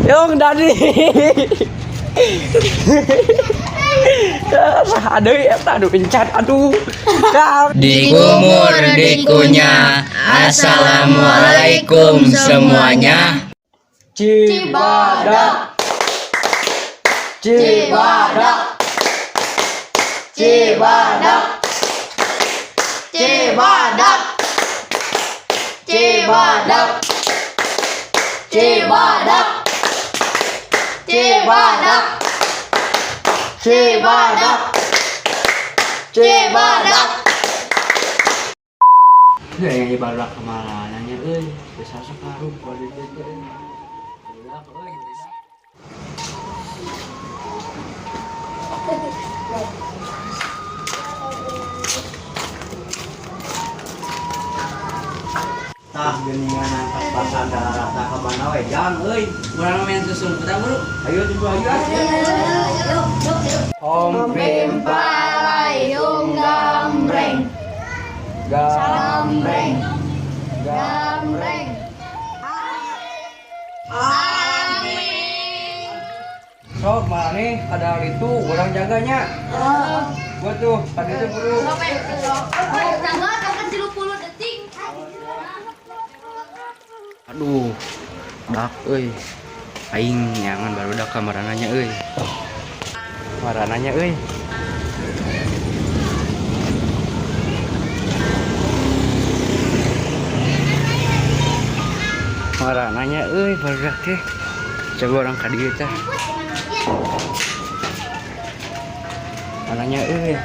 Yung Dadi. Saha deui eta, aduh encan, aduh. Dah. Dikumur dikunyah. Assalamualaikum semuanya. Cibadak. Cibadak. Cibadak. Cibadak. Cibadak. Cibadak. Cibadak. Cibadak. Cibadak. Ya yang baru kemana nanya euy, bisa separuh kode teh. Barudak euy. Tah geuningan pas pasar rata ka mana we jang euy. Urang main susun kita bro. Ayo coba ayo. Om Pim Palayung gambreng. Gambreng. Gambreng. Amin. Sok mana ada itu orang jaganya. Gua tuh tadi itu buru. Tanggal kapan 30 detik. Aduh, dak euy. Aing nyangan baru dak kamarananya euy. Marananya euy. Marananya euy barudak teh. Coba orang ka dieu teh. Marananya euy.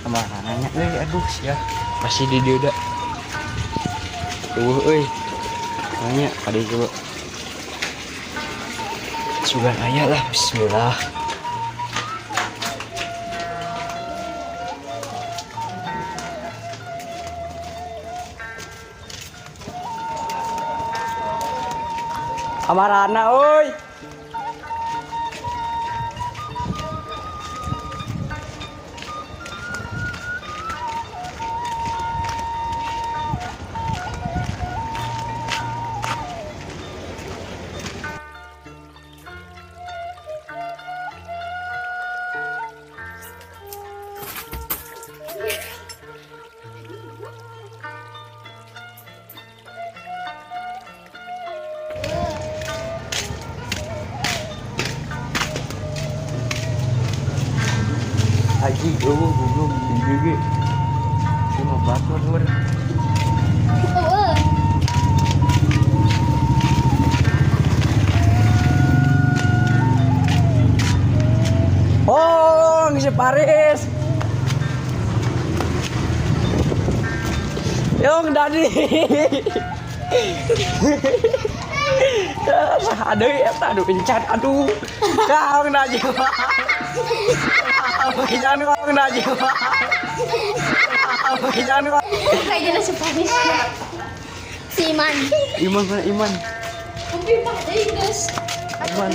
Kemarananya euy, aduh sia. Pasti di dieu da. Tuh euy. Nanya ka dieu coba. Sugan aya lah, bismillah. Kamarana euy. Haji eueuh goblok di gege. Cuma batur lur. Oh, Oh, si Paris. Yung Dadi. Saha deui eta, aduh encan, aduh. Kang Najwa. Jangan kang Najwa. Jangan kang. Kayaknya si Paris. Si Iman. Iman mana Iman? Mungkin Pak guys. Iman.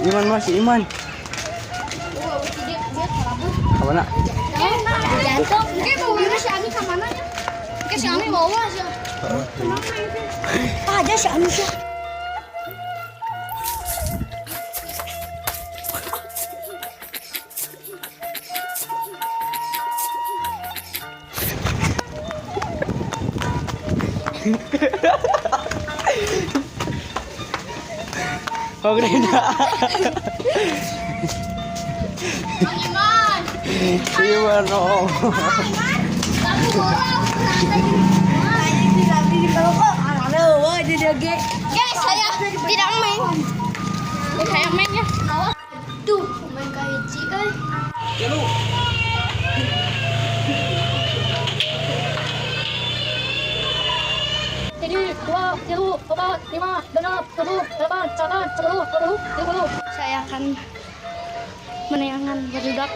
Iman masih Iman. Wah, dia dia kalabut. Kemana? Jantung. Oke, bawa si Ami ke mana ya? Oke, si Ami bawa sih. Ah, ada si Ami sih. Oh, Rina. Bang Iman. Iman oh. Kamu bohong. Guys, saya tidak main. Saya main ya. Awas. Tuh, main kahiji euy. Jadi 2, 3, 4, 5, 6, 7, 8, 9, 10, 11, 12. Saya akan meneangan barudak.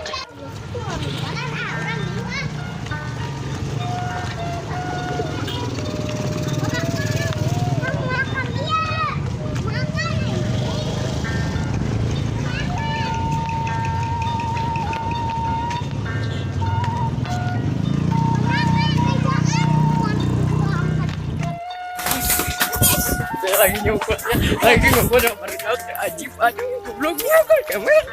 Lagi nyumput, lagi nyumput barudak ajib aduh goblok kemet.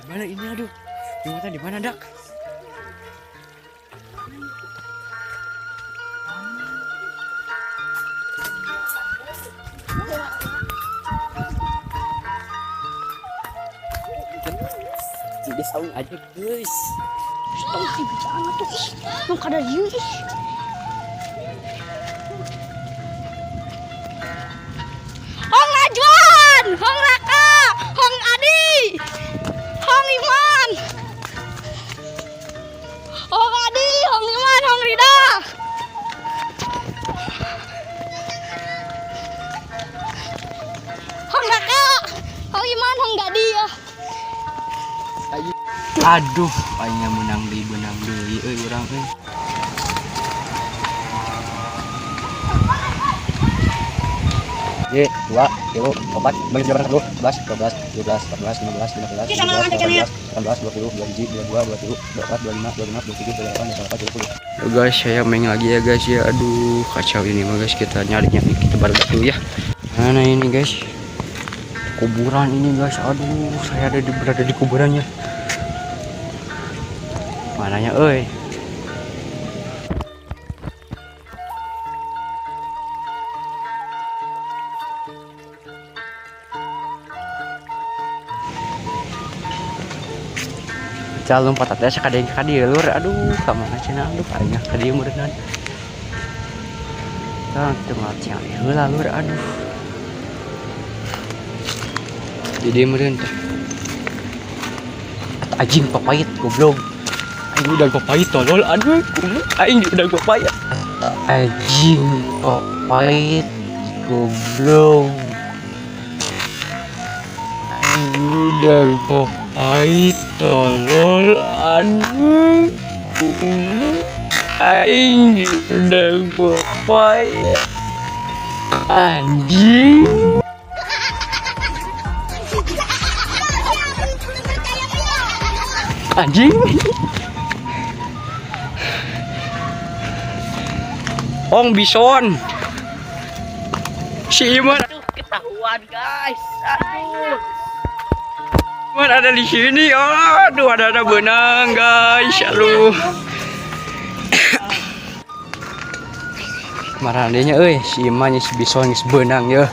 Gimana ini aduh? Jembatan di mana dak? Jadi saung aja guys. Tong si bejana tuh ih, nu kada dieu ih. Hong Najwan, Hong Raka, Hong Adi, Hong Iman. Hong Adi, Hong Iman, Hong Rida. Hong Raka, Hong Iman, Hong Dadi ya. Aduh, aingnya menang deui euy urang euy. Ye, 2, 3, 4, 5, 6, 7, 8, 9, 10, 11, 12, 13, 15, 16, 17, 18, 20, 21, 22, 23, 24, 25, 26, 27, 28, 29, 30. Yo guys, saya main lagi ya guys ya. Aduh, kacau ini mah guys, kita nyari-nyari kita baru dulu ya. Mana ini guys? Kuburan ini guys. Aduh, saya ada berada di kuburannya. Mananya euy? Calon lompat teh sakadeng ka dieu lur. Aduh, ka mana cenah aduh aing ka dieu meureunnan. Tah teu ngacang heula lur aduh. Di dieu meureun teh. Anjing papait goblok. Aing udah papait tolol aduh. Aing udah papait. Anjing papait goblok. Aing udah papait tolol aduh. Aing udah papait. Anjing. Anjing. Ong Bison. Si Iman. Aduh, ketahuan guys. Aduh. Iman ada di sini. Aduh, ada benang guys. Aduh. Marandenya euy, si Iman si Bison geus beunang ya.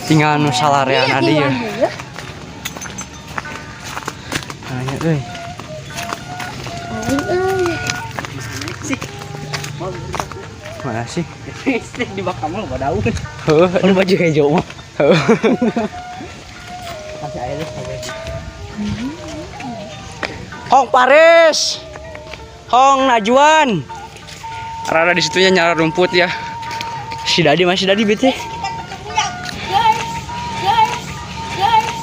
Tinggal nu salareana deui ya. Nanya euy. Mana sih? Di bakal mah loba daun. Heuh, Ono baju hijau mah. heuh. Kasih air deh. Hong Paris. Hong Najwan. Rara di situnya nyara rumput ya. Si Dadi masih Dadi bete. Kita ketemu ya guys, guys, guys,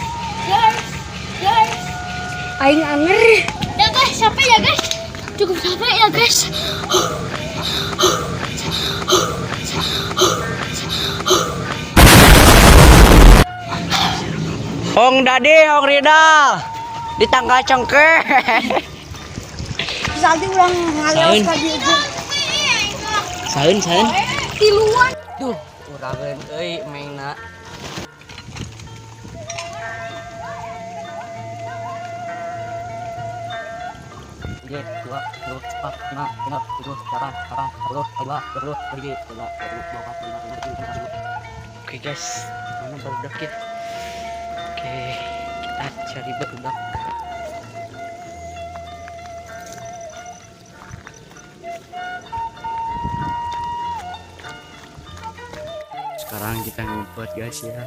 guys, guys. Aing anger. Ya guys, capek ya guys. Cukup capek ya guys. Hong Dadi, Hong Ridal. Di tanggal cengkeh. Saldi ulang ngalios ka dieu. Saeun, saeun. Tiluan. Duh, urangeun euy maengna. Tiga, 2, 3, 4, 5, 6, 7, 8, 9, 10, 11, 12, 13, 14, 15, 16, 17, 18. Oke guys, mana barudak ya? Oke, kita cari barudak. Sekarang kita ngumpet guys ya.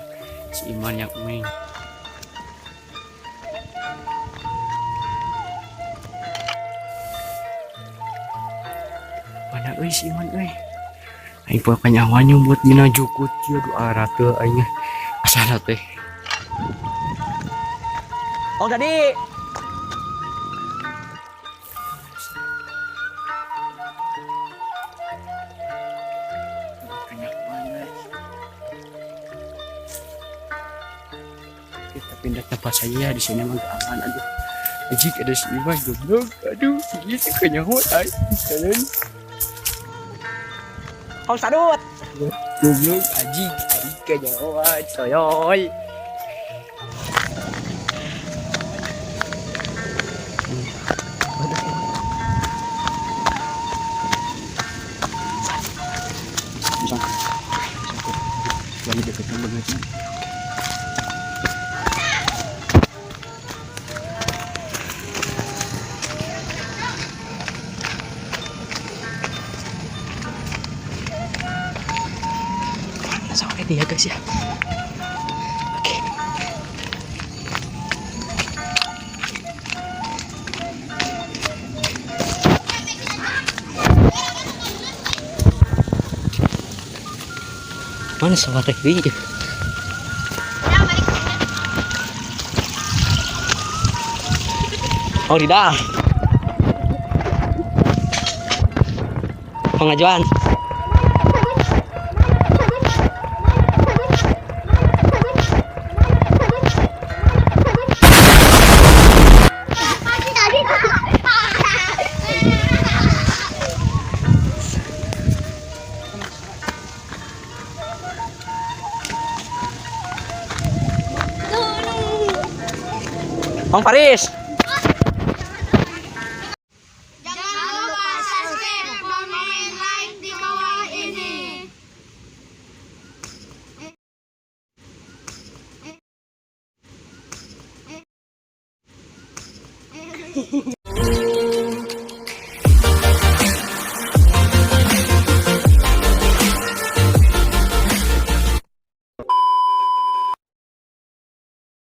Si Iman yang main. Mana euy si Iman euy? Aing poe kanyawannya buat dina jukut ieu doa rate aing asana teh. Oh tadi. Kanyawan guys. Pindah tempat saja ya, di sini mah gak aman. Aduh. Anjing, ada si Iwan goblok. Aduh, gitu kenyaho ay. Kalian Oh, sadut. goblok anjing, aing kenyahoan soyoy. Bisa. Lagi deketan banget. Mana sampai dia guys ya? Oke. Mana suara ini? Oh, tidak. Pengajuan. Bang Faris. Jangan lupa subscribe, komen, like di bawah ini.